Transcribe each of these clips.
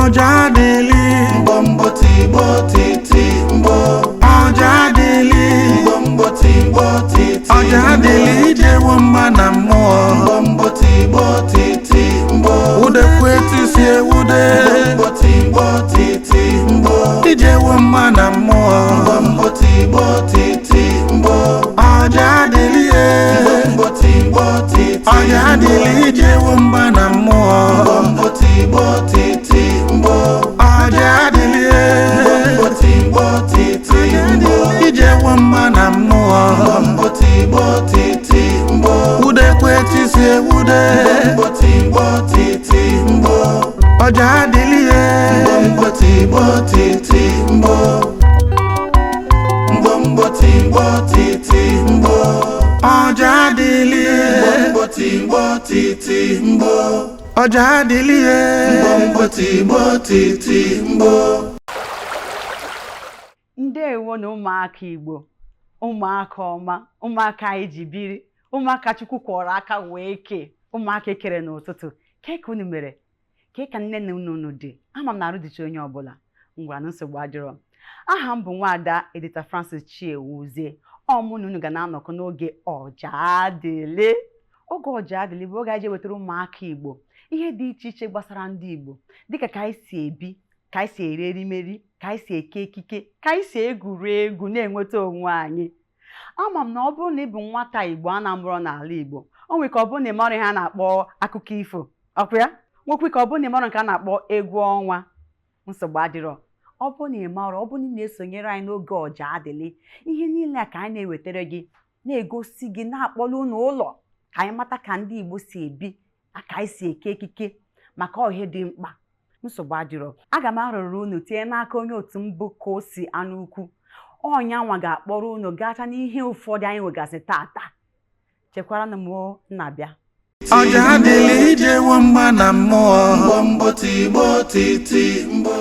Ọjadịlị, Mbọmbọ tigbo titi mbọ. Ọjadịlị, Mbọmbọ tigbo titi. Ọjadịlị ijewo mma na mmụọ. Mbọmbọ tigbo titi mbọ. Udekwe tisi ewude, Mbọmbọ tigbo titi mbọ. Ijewo mma na mmụọ. Mbọmbọ tigbo titi mbọ. Ọjadịlị e, Mbọmbọ tigbo titi. Ọjadịlị ijewo mma na mmụọ. Mbọmbọ tigbo titi mbọ. Ọjadịlị e, Mbọmbọ tigbo titi mbọ. Ijewo mma na mmụọ. Mbọmbọ tigbo titi mbọ. Udekwe tisi ewude, Mbọmbọ tigbo titi mbọ. Ọjadịlị e. Mbọmbọ tigbo titi mbọ. Mbọmbọ tigbo titi mbọ. Ọjadịlị e, Mbọmbọ tigbo titi mbọ. Ọjadịlị e. Mbọmbọ tigbo titi mbọ. Ndewo na ụmụaka Igbo, ụmụaka ọma, ụmụaka anyị ji biri, ụmụaka Chukwu kwọrọ aka wee kee, ụmụaka ekere n'ụtụtụ. Kee ka unu mere? Kee ka nne na nna unu dị? Ama m na arụ dịcha onye ọbụla. Ngwa na nsogbu adịrọ. Aha m bụ Nwaada Edita Francis Chiewuzie. Ọ mụ na unu ga na-anọkọ n'oge Ọjadịlị. Oge Ọjadịlị bụ oge anyị ji ewetara ụmụaka Igbo ihe dị iche iche gbasara ndị Igbo, dịka ka anyị si ebi, ka anyị si eri erimeri, ka anyị si eke ekike, ka anyị si egwuri egwu na-enweta onwe anyị. Ama m na ọ bụrụ na ị bụ nwata Igbo a na-amụrọ n'ala Igbo, o nwere ka ọ bụrụ na ị marọ ihe a na-akpọ akụkọ ifo, ọkwa ya? Nwekwa ka ọ bụrụ na ị marọ nke a na-akpọ egwu ọnwa. Nsogbu adịrọ. Ọ bụrụ na ị marọ, ọ bụrụ na ị na-esonyere anyị n'oge Ọjadịlị, ihe niile a ka anyị na-ewetara gị, na-egosi gị, na-akpọrọ unu ụlọ ka anyị mata ka ndị Igbo si ebi, na ka anyị si eke ekike, maka ọ ihe dị mkpa. Nsogbu adịrọ. Aga m arụrụ unu tinye n'aka onye otu mbụ ka o si anụ ukwu. Ọnya nwa ga-akpọrọ unu gacha n'ihe ụfọdụ anyị nwegasị tata. Chekwaranụ m o, nna bịa. Ọjadịlị ijewo mma na mmụọ. Mbọmbọ tigbo titi mbọ.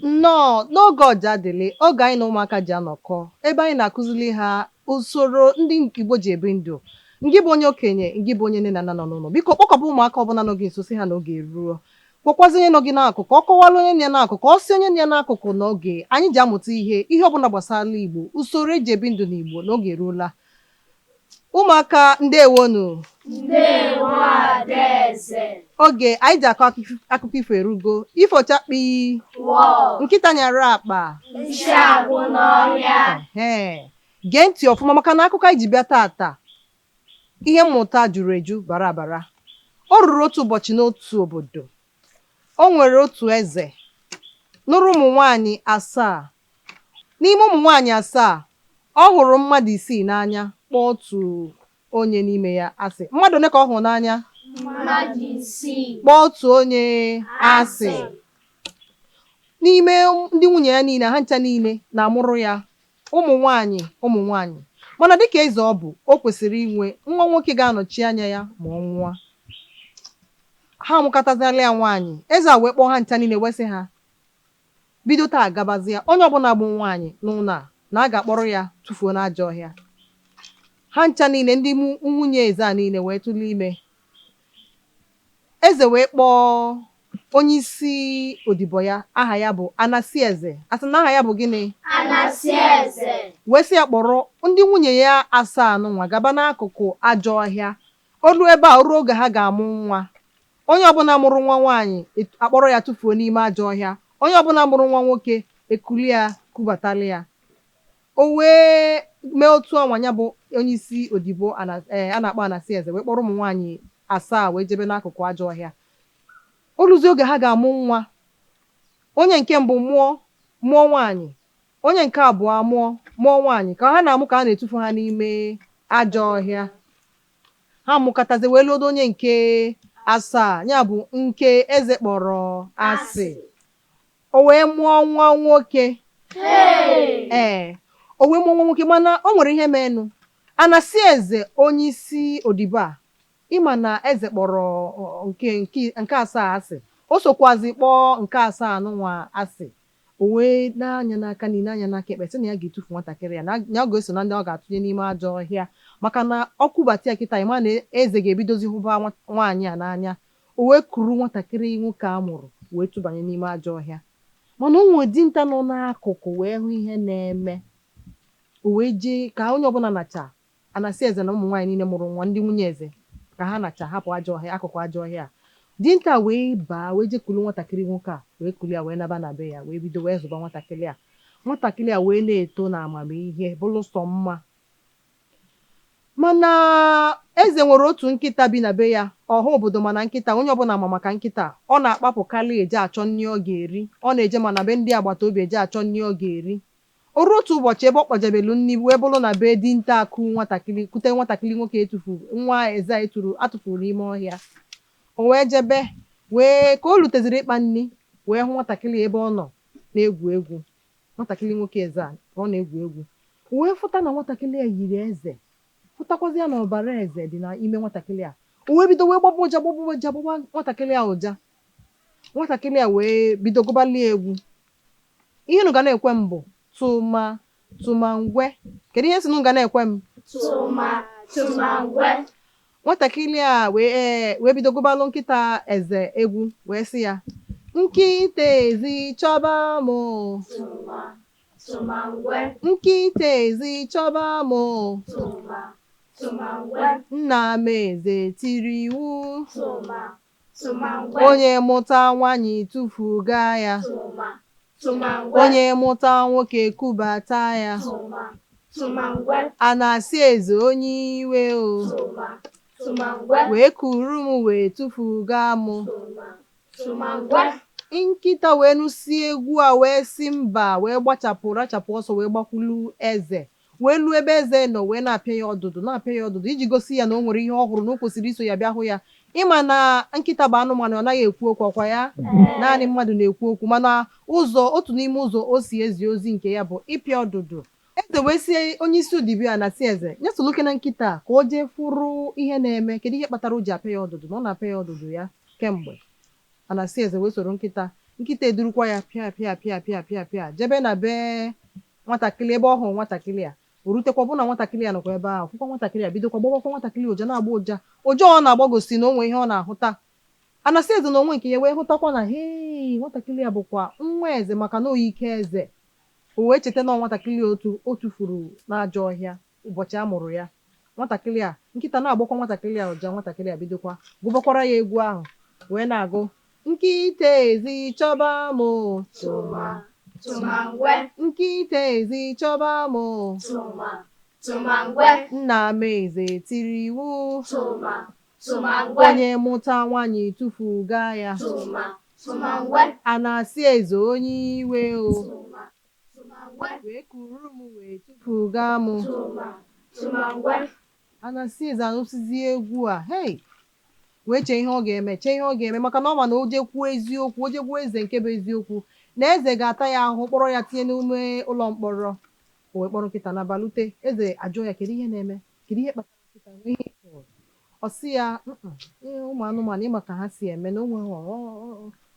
Nnọọ n'oge Ọjadịlị, oge anyị na ụmụaka ji anọkọ, ebe anyị na-akụzili ha usoro ndị Igbo ji ebi ndụ. Ngị bụ onye okenye, ngị bụ onye nne na nna nọ n'ụlọ, biko kpọkọba ụmụaka ọbụla nọ gị nso, sị ha na oge eruo. Kpọkwazi onye nọ gị n'akụkụ ka ọ kọwara onye nọ ya n'akụkụ, ka ọ sị onye nọ ya n'akụkụ na oge anyị ji amụta ihe, ihe ọbụla gbasara Igbo, usoro eji ebi ndụ n'Igbo, na oge eruola. Ụmụaka, ndewonu. Ndewo, Adaeze. Oge anyị ji akọ akụkọ ifo erugo. Ifo chakpi, nkịta nyara akpa, Nshi agwụ n'ọhịa. Ehe, gee ntị ọfụma, maka na akụkọ anyị ji bịa tata, ihe mmụta juru eju bara abara. O ruru otu ụbọchị n'otu obodo, o nwere otu eze nụrụ ụmụ nwaanyị asaa. N'ime ụmụ nwaanyị asaa, ọ hụrụ mmadụ isii n'anya, kpọọ otu onye n'ime ya asị. Mmadụ ole ka ọ hụrụ n'anya? Mmadụ isii. Kpọọ otu onye asị. N'ime ndị nwunye ya niile, ha ncha niile na-amụrụ ya ụmụ nwaanyị, ụmụ nwaanyị. Mana dịka eze ọ bụ, o kwesịrị inwe nwa nwoke ga-anọchi anya ya ma ọ nwụọ. Ha amụkọtaziala ya nwaanyị. Eze a wee kpọọ ha ncha niile wee sị ha, bido taa gabazie, onye ọbụla bụ nwaanyị n'ụlọ a, na a ga-akpọrọ ya tụfuo n'ajọ ọhịa. Ha ncha niile, ndị nwunye eze a niile, wee tụlee ime. Eze wee kpọọ onye isi odibo ya aha ya bụ Anasi Eze. Asị na aha ya bụ gịnị? Anasi Eze. Wee sị ya kpọrọ ndị nwunye ya asaa nụnwa gaba n'akụkụ ajọ ọhịa. Olu ebe a, o ruo oge ha ga-amụ nwa, onye ọbụla mụrụ nwa nwaanyị, akpọrọ ya tụfuo n'ime ajọ ọhịa. Onye ọbụla mụrụ nwa nwoke, ekuli ya kubatala ya. O wee mee otu anwa. Ya bụ onye isi odibo a na-akpọ Anasi Eze wee kpọrọ ụmụ nwaanyị asaa wee jebe n'akụkụ ajọ ọhịa. O ruzie oge ha ga-amụ nwa, onye nke mbụ mụọ, mụọ nwaanyị. Onye nke abụọ mụọ, mụọ nwaanyị. Ka ha na-amụ ka a na-etufu ha n'ime ajọ ọhịa. Ha mụkọtazi wee lodo onye nke asaa, ya bụ nke eze kpọrọ asị. O wee mụọ nwa nwoke. Ee, o wee mụọ nwa nwoke, mana o nwere ihe menụ. Anasi Eze, onye isi odibo a, ịma na eze kpọrọ nke nke nke asaa asị, o sokwazi kpọọ nke asaa nụnwa asị. O wee na-anya n'aka niile, anya n'aka ekpe, sị na ya ga-etufu nwatakịrị ya, na ya ga-eso na ndị ọ ga-atụnye n'ime ajọ ọhịa, maka na ọ kwubata ya kịta, ịma na eze ga-ebidozi hụba nwaanyị a n'anya. O wee kuru nwatakịrị nwoke a mụrụ wee tụbanye n'ime ajọ ọhịa. Mana o nwere dinta nọ n'akụkụ wee hụ ihe na-eme. O wee jee ka onye ọbụla nacha anasị eze na ụmụ nwaanyị niile mụrụ nwa, ndị nwunye eze, ka ha nacha hapụ ajọ ọhịa, akụkụ ajọ ọhịa a. Dinta wee baa wee jee kulu nwatakịrị nwoke a, wee kulu ya wee naba na be ya, wee bido wee zụba nwatakịrị a. Nwatakịrị a wee na-eto na amamihe, bụrụ sọ mma. Mana eze nwere otu nkịta bi na be ya, ọha obodo mana nkịta, onye ọbụla ma maka nkịta. Ọ na-akpapụkarị eje achọ nri ọ ga-eri. Ọ na-eje mana be ndị agbata obi eje achọ nri ọ ga-eri. O ruo otu ụbọchị ebe ọ kpọjebelu nri wee bụrụ na be dinta akụ nwatakịrị kute nwatakịrị nwoke etufu nwa eze a eturu atụfuru n'ime ọhịa. O wee jebe wee ka o luteziri ịkpa nri wee hụ nwatakịrị ebe ọ nọ na-egwu egwu. Nwatakịrị nwoke eze a ka ọ na-egwu egwu. O wee fụta na nwatakịrị a yiri eze, fụtakwazi ya na ọbara eze dị n'ime nwatakịrị a. O wee bido wee gbaba ụja, gbaba ụja, gbaba nwatakịrị a ụja. Nwatakịrị a wee bido gụbalie egwu. Ihe unu ga na-ekwe m bụ tụma tụma ngwe. Kedu ihe si unu ga na-ekwe m? Tụma tụma ngwe. Nwatakịrị a wee bido gụbalụ nkịta eze egwu wee sị ya, nkịta ezi chọba mụ, Tụma tụma ngwe. nkịta ezi chọba mụ, Tụma tụma ngwe. Nna m eze tiri iwu, Tụma tụma ngwe. Onye mụta nwaanyị tufuga ya, Tụma tụma ngwe. Onye mụta nwoke kubata ya. Tụma tụma ngwe. A na-asị eze onye iwe o, Tụma tụma ngwe. Wee kuru m wee tufuga mụ. Tụma tụma ngwe. Nkịta wee nụsie egwu a wee sị mba, wee gbachapụ rachapụ ọsọ wee gbakwulu eze, wee luo ebe eze nọ wee na-apịa ya ọdụdụ, na-apịa ya ọdụdụ iji gosi ya na o nwere ihe ọ hụrụ na o kwesịrị iso ya bịa hụ ya. Ịma na nkịta bụ anụmanụ, ọ naghị ekwu okwu, ọkwa ya naanị mmadụ na-ekwu okwu, mana ụzọ otu n'ime ụzọ o si ezi ozi nke ya bụ ịpịa ọdụdụ. Eze wee sie onye isi udibia na si eze nye soluke na nkịta ka o jee fụrụ ihe na-eme, kedu ihe kpatara o ji apịa ya ọdụdụ, na ọ na-apịa ya ọdụdụ ya kemgbe. Anasị eze wee soro nkịta, nkịta edurukwa ya pịa pịa pịa pịa pịa pịa jebe na be nwatakịrị ebe ọ hụrụ nwatakịrị a. O rutekwa bụ na nwatakịrị a nọkwa ebe ahụ, fụkwa nwatakịrị a, bidokwa gbawakwa nwatakịrị ụja, na-agba ụja. Ụja ọ na-agba gosi na o nwee ihe ọ na-ahụta. Anasị eze na onwe nke ya wee hụtakwa na hei, nwatakịrị a bụkwa nwa eze, maka na oyi ike eze. O wee cheta na nwatakịrị otu o tufuru n'ajọ ọhịa ụbọchị a mụrụ ya. Nwatakịrị a, nkịta na-agbakwa nwatakịrị a ụja, nwatakịrị a bidokwa gụbakwara ya egwu ahụ wee na-agụ, nkịta ezi chọba mụ, Tụma tụma ngwe. Nkịta ezi chọba mụ, Tụma tụma ngwe. Nna m eze tiri iwu, Tụma tụma ngwe. Onye mụta nwaanyị tufuga ya. Tụma tụma ngwe. A na-asị eze onye iwe o, Tụma tụma ngwe. Wee kuru m wee tufuga mụ. Tụma tụma ngwe. A na-asị eze anụsizi egwu a, hei, wee chee ihe ọ ga-eme, chee ihe ọ ga-eme, maka na ọ ma na o jekwuo eziokwu, o jekwuo eze nke bụ eziokwu, na eze ga-ata ya ahụhụ, kpọrọ ya tinye n'ume ụlọ mkpọrọ. O wee kpọrọ nkịta na balute. Eze ajụọ ya, kedu ihe na-eme, kedu ihe kpatara nkịta nwee ihe ị hụrụ? Ọ sị ya, ụmụ anụmanụ ịma ka ha si eme na onwe ha,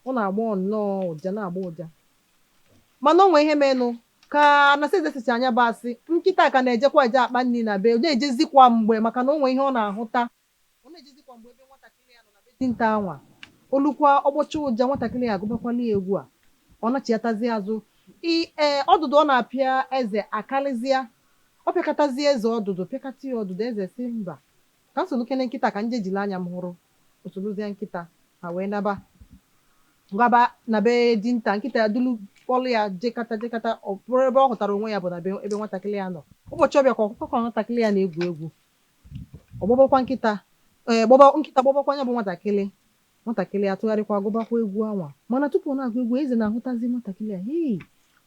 ọ na-agba nnọọ ụja, na-agba ụja. Mana o nwee ihe menụ ka Anasị eze sicha anya bụ asị, nkịta ka na-ejekwa eje akpa nri na be, ọ na-ejezikwa mgbe, maka na o nwee ihe ọ na-ahụta. Ọ na-ejezikwa mgbe ebe nwatakịrị ya nọ na be dinta anwa. Olukwa ọgbọcha ụja, nwatakịrị ya agụbakwala ya egwu a. Ọ nachiatazi azụ. Ọdụdụ ọ na-apịa eze akarịzịa. Ọ pịakọtazie eze ọdụdụ, pịakọta ya ọdụdụ, eze si mba, ka m solukene nkịta ka nje jiri anya m hụrụ. O soluzie nkịta ha wee naba ngaba na be dinta. Nkịta ya dulu kpọlụ ya jekata jekata, ọ bụrụ ebe ọ hụtara onwe ya bụ na be ebe nwatakịrị ya nọ. Ụbọchị ọbịa ka ọkụkọ nwatakịrị ya na-egwu egwu, ọ gbọbakwa nkịta, gbọba nkịta, gbọbakwa ya bụ nwatakịrị. Nwatakịrị atụgharịkwa gụbakwa egwu anwa. Mana tupu ọ na-agụ egwu, eze na-ahụtazi nwatakịrị a, hei,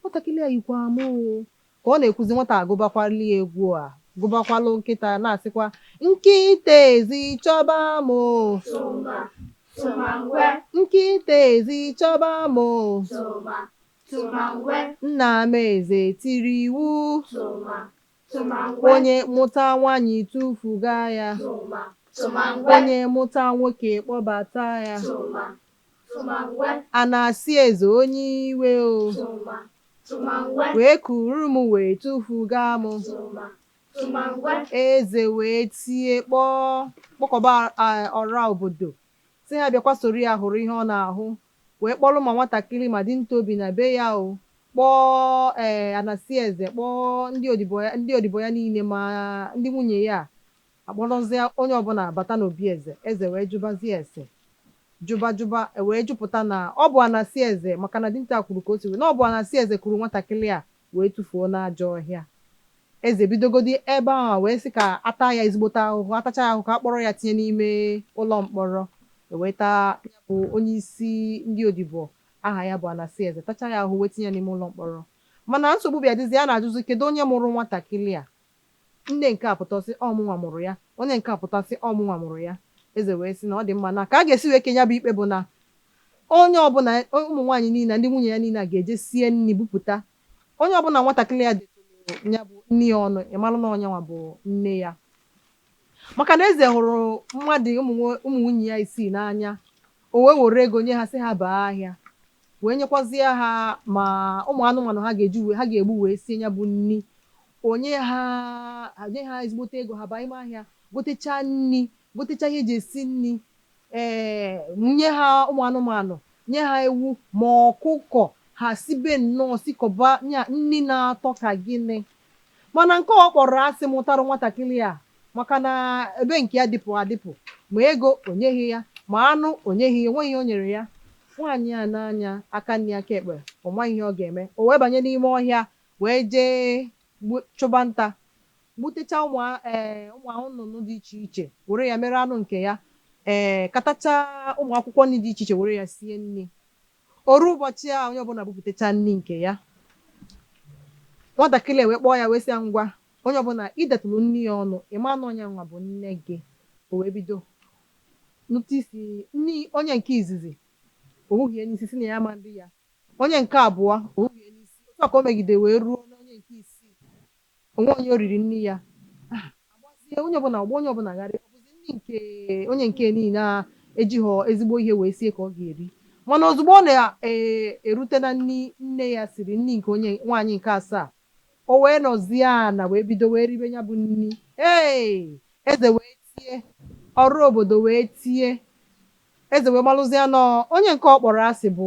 nwatakịrị a yikwa m o. Ka ọ na-ekwuzi, nwata agụbakwali egwu a, gụbakwalụ nkịta na-asịkwa, nkịta ezi chọba m o, Tụma tụma ngwe. Nkịta ezi chọba m o, Tụma tụma ngwe. Nna m eze tiri iwu, Tụma tụma ngwe. Onye mụta nwaanyị tufuga ya, Tụma tụma ngwe. Onye mụta nwoke kpọbata ya. Tụma tụma ngwe. A na-asị eze onye iwe o, Tụma tụma ngwe. Wee kuru m wee tufuga m. Tụma tụma ngwe. Eze wee tie kpọkọba ọra obodo, Sị ha bịakwa soro ya hụrụ ihe ọ na-ahụ, wee kpọrọ ma nwatakịrị ma dinta obi na be ya, o kpọọ ee Anasi eze, kpọọ ndị odibo ya niile ma ndị nwunye ya, akpọrọzie onye ọbụla bata n'obi eze. Eze wee jụbazie ese, jụba jụba, e wee jụpụta na ọ bụ Anasi eze, maka na dinta kwuru ka o si wee na ọ bụ Anasi eze kuru nwatakịrị a wee tụfuo n'ajọ ọhịa. Eze bidogodi ebe ahụ wee sị ka ata ya ezigbote ahụhụ, atacha ya ahụhụ, ka a kpọrọ ya tinye n'ime ụlọ mkpọrọ. Eweta ya bụ onye isi ndị odibo aha ya bụ Anasi eze, tacha ya ahụhụ wee tinye ya n'ime ụlọ mkpọrọ. Mana nsogbu bịa dịzi, a na-ajụzi, kedu onye mụrụ nwatakịrị a? Nne nke a pụtasị, ọmụnwa mụrụ ya. Onye nke a pụtasị, ọmụnwa mụrụ ya. Eze wee sị na ọ dị mma na ka a ga-esi wee kenye ya bụ ikpe bụ na onye ọbụla, ụmụ nwaanyị niile, ndị nwunye ya niile a ga-eje sie nri bupụta. Onye ọbụla nwatakịrị ya detụrụ ya bụ nne ya ọnụ, ịmalụ na onye nwa bụ nne ya. Maka na eze hụrụ mmadụ ụmụ nwunye ya isii n'anya, o wee were ego nye ha, sị ha baa ahịa, wee nyekwazie ha ma ụmụ anụmanụ ha ga-eji wee ha ga-egbu wee sie ya bụ nri. Onye ha nye ha ezigbote ego, ha baa ime ahịa gotechaa nri, gotecha ihe eji esi nri, ee, nye ha ụmụ anụmanụ, nye ha ewu ma ọkụkọ, ha sibe nnọọ sikọba nya nri na-atọ ka gịnị. Mana nke ọ kpọrọ asị mụtara nwatakịrị a, maka na ebe nke ya dịpụ adịpụ, ma ego o nyeghị ya, ma anụ o nyeghị ya, onweghị ihe o nyere ya. Nwaanyị a n'anya aka nri aka ekpe, ọ maghị ihe ọ ga-eme. O wee banye n'ime ọhịa wee jee chụba nta, gbutecha ụmụ nnụnụ dị iche iche, were ya mere anụ nke ya, ee, katacha ụmụ akwụkwọ nri dị iche iche, were ya sie nri. O ruo ụbọchị a onye ọbụla bupụtacha nri nke ya, nwatakịrị wee kpọọ ya, wee sị ya, ngwa, onye ọbụla idetụrụ nri ya ọnụ, ịma na onye nwa bụ nne gị. O wee bido nụta isi nri onye nke izizi, o wuhie n'isi, si na ya ama nri ya. Onye nke abụọ, o wuhie n'isi. Otu a ka o megide wee ruo n'onye nke isii, onwe onye o riri nri ya. Agbazie onye ọbụla ọgbọ, onye ọbụla gharị. Ọ bụzi nri nke onye nke niile a ejighọ ezigbo ihe wee sie ka ọ ga-eri. Mana ozugbo ọ na-erute na nri nne ya siri, nri nke onye nwaanyị nke asaa, o wee nọzie ana wee bido wee ribe ya bụ nri. Ee, eze wee tie, ọrụ obodo wee tie. Eze wee malụzie nọ onye nke ọ kpọrọ asị bụ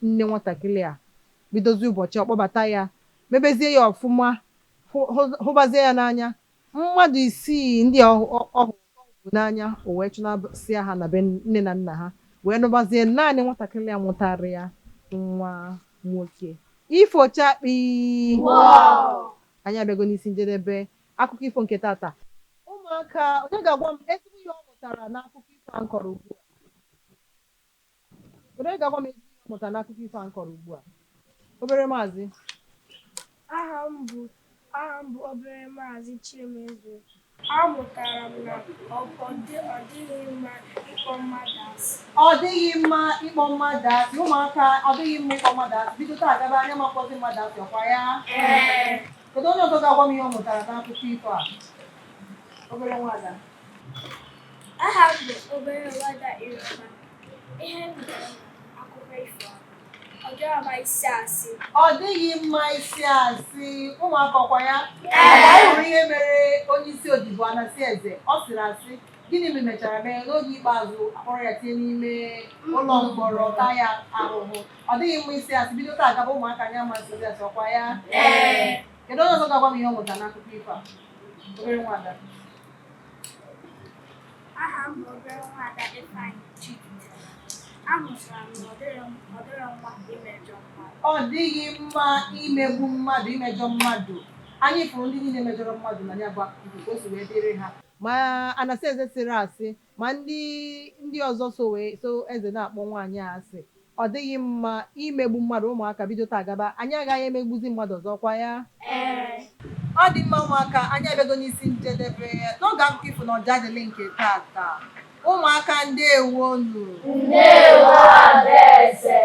nne nwatakịrị a. Bidozie ụbọchị ọkpọbata ya, mebezie ya ọfụma, hụbazie ya n'anya. Mmadụ isii ndị ọ hụrụ n'anya, o wee chụnasịa ha na be nne na nna ha, wee nụbazie naanị nwatakịrị a mụtara ya nwa nwoke. Ifochakpi, anyị abịago n'isi njedebe akụkọ ifo nke tata. Ụmụaka, onye ga-agwa m ezigbo ihe ọ mụtara n'akụkọ ifo a m kọrọ ugbu a? Onye ga-agwa m ezigbo ihe ọ mụtara n'akụkọ ifo a m kọrọ ugbu a? Obere maazị. Aha m bụ obere maazị Chimezie. Amụtara m na ọ dịghị mma ịkpọ mmadụ asị. Ọ dịghị mma ịkpọ mmadụ asị. Ụmụaka, ọ dịghị mma ịkpọ mmadụ asị. Bido taa gaba, anya ma kpọzi mmadụ asị, ọkwa ya? Ee. Kedu onye ọzọ ga-agwa m ihe ọ mụtara n'akụkọ ifo a? Obere nwada. Aha m bụ obere nwada Iroma. Ihe m mụtara n'akụkọ ifo a, ọ dịghị mma isi asị. Ọ dịghị mma isi asị. Ụmụaka, ọkwa ya? Anyị hụrụ ihe mere onye isi odibo Anasi eze. Ọ sịrị asị. Gịnị mechara mee n'oge ikpeazụ? Akpọrọ ya tinye n'ime ụlọ mkpọrọ, taa ya ahụhụ. Ọ dịghị mma isi asị. Bido taa gaba, ụmụaka, anya amasị asị, ọkwa ya? Ee. Kedu onye ọzọ ga-agwa m ihe ọ mụtara n'akụkọ ifo a? Obere nwada. Aha m bụ obere nwada Ifeanyị Chidi. Amụtara m na ọ dịrọ mma imejọ mmadụ. Ọ dịghị mma imegbu mmadụ, imejọ mmadụ. Anyị fụrụ ndị niile mejọrọ mmadụ na ya bụ akụkọ ifo, ka o si wee dịrị ha, ma Anasi eze sịrị asị, ma ndị ọzọ so wee so eze na-akpọ nwaanyị a asị. Ọ dịghị mma imegbu mmadụ. Ụmụaka, bido taa gaba, anyị agaghị emegbuzi mmadụ ọzọ, kwa ya? Ee. Ọ dị mma. Ụmụaka, anyị abịago n'isi njedebe n'oge akụkọ ifo na Ọjadịlị nke tata. Ụmụaka, ndewonu. Ndewo, Adaeze.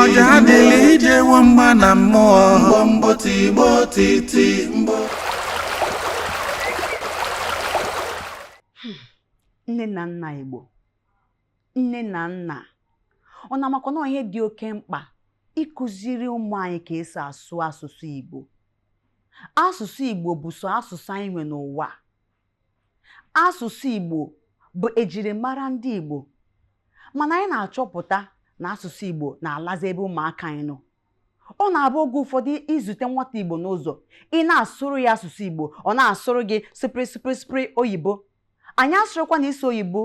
Ọja adịla ijewo mgba na mmụọ. Mgbo mgbo tigbo titi mgbo. Nne na nna Igbo, nne na nna, ọ na-amakwa na ihe dị oke mkpa ịkụziri ụmụ anyị ka esi asụ asụsụ Igbo. Asụsụ Igbo bụ sọ asụsụ anyị nwe n'ụwa. Asụsụ Igbo bụ ejirimara ndị Igbo. Mana anyị na-achọpụta na asụsụ Igbo na-alazi ebe ụmụaka anyị nọ. Ọ na-abụ oge ụfọdụ izute nwata Igbo n'ụzọ, ị na-asụrụ ya asụsụ Igbo, ọ na-asụrụ gị sịpịrị sịpịrị sịpịrị oyibo. Anyị asụrụkwa na ịsụ oyibo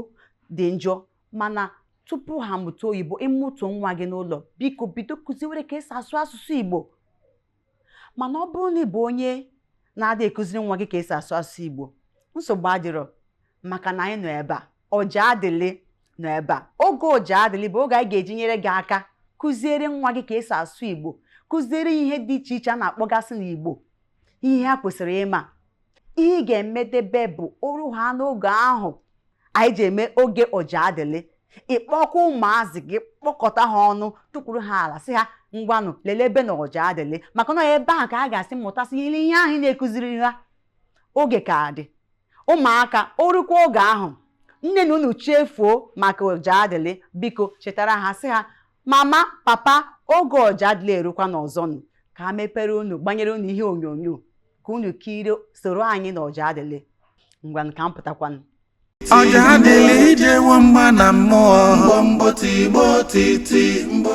dị njọ, mana tupu ha mụta oyibo, ịmụtụ nwa gị n'ụlọ, biko bido kụziwere ka esi asụ asụsụ Igbo. Mana ọ bụrụ na ị bụ onye na-adị ekụziri nwa gị ka esi asụ asụsụ Igbo, nsogbu adịrọ, maka na anyị nọ ebe a. Ọja Adịlị nọ ebe a. Oge Ọja Adịlị bụ oge anyị ga-eji nyere gị aka kụziere nwa gị ka esi asụ Igbo, kụziere ihe dị iche iche a na-akpọgasị n'Igbo, ihe ha kwesịrị ịma. Ihe ị ga-emedebe bụ oru ha n'oge ahụ anyị ji eme oge Ọja Adịlị, ịkpọkwa ụmụazị gị, kpọkọta ha ọnụ, tụkwuru ha ala, sị ha ngwanụ lelee ebe na Ọja Adịlị, maka na ebe ahụ ka a ga-asị mụtasị ihe ahụ ị na-ekụziri ha. Oge ka dị ụmụaka, orukwa oge ahụ nne na unu chefuo maka Ọja Adịlị, biko chetara ha, sị ha mama, papa, oge Ọja Adịlị erukwa n'ọzọnụ, ka ha mepere unu, gbanyere unu ihe onyonyo ka unu kirie, soro anyị na Ọja Adịlị. Ngwanụ ka m pụtakwanụ. Ọja adịlị ijewo mgba na mmụọ. Mgbomgbo tigbo titi mgbo.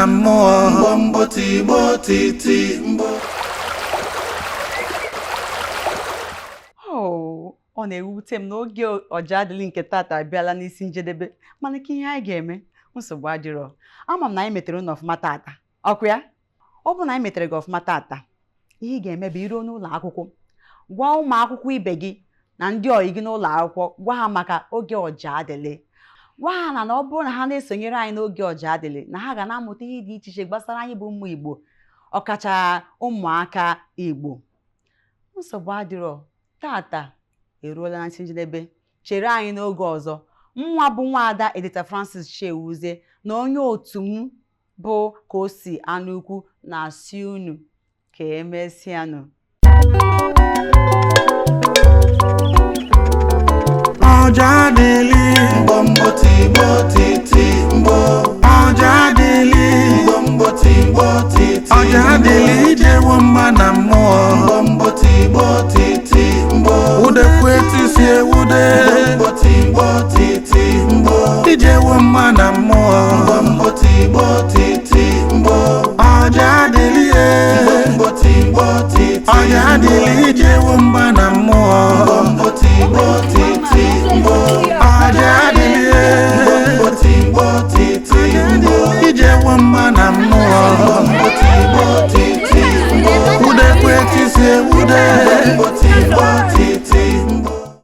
na mmụọ. Mgbomgbo tigbo titi mgbo. Oh, ọ na-ewute m na oge Ọjaadịlị nke tata abịala n'isi njedebe, mana ka ihe anyị ga-eme, nsogbu adịrọ. Ama m na anyị metere unu ọfụma tata, ọkụ ya ọ bụ na anyị metere gị ọfụma tata. Ihe ị ga-eme bụ iruo n'ụlọ akwụkwọ, gwa ụmụ akwụkwọ ibe gị na ndị ọyị gị n'ụlọ akwụkwọ, gwa ha maka oge Ọjaadịlị. Gwa ha na ọ bụrụ na ha na-esonyere anyị n'oge Ọjaadịlị, na ha ga na-amụta ihe dị iche iche gbasara anyị bụ ụmụ Igbo, ọkacha ụmụaka Igbo. Nsogbu adịrọ, tata eruola na isi njedebe. Chere anyị n'oge ọzọ. Nwa bụ nwaada Edita Francis Chewuzie na onye otu m bụ Kosi Anukwu na-asị unu ka emesịanụ. Ọjaadịlị, Mgbomgbo tigbo titi mgbo. Ọjaadịlị, Mgbomgbo tigbo titi. Ọjaadịlị ijewo mma na mmụọ. Mgbomgbo tigbo titi mgbo. Udekwe tisi ewude. Mgbomgbo tigbo titi mgbo. Ijewo mma na mmụọ. Mgbomgbo tigbo titi mgbo. Ọjaadịlị e. Mgbomgbo tigbo titi. Ọjaadịlị ijewo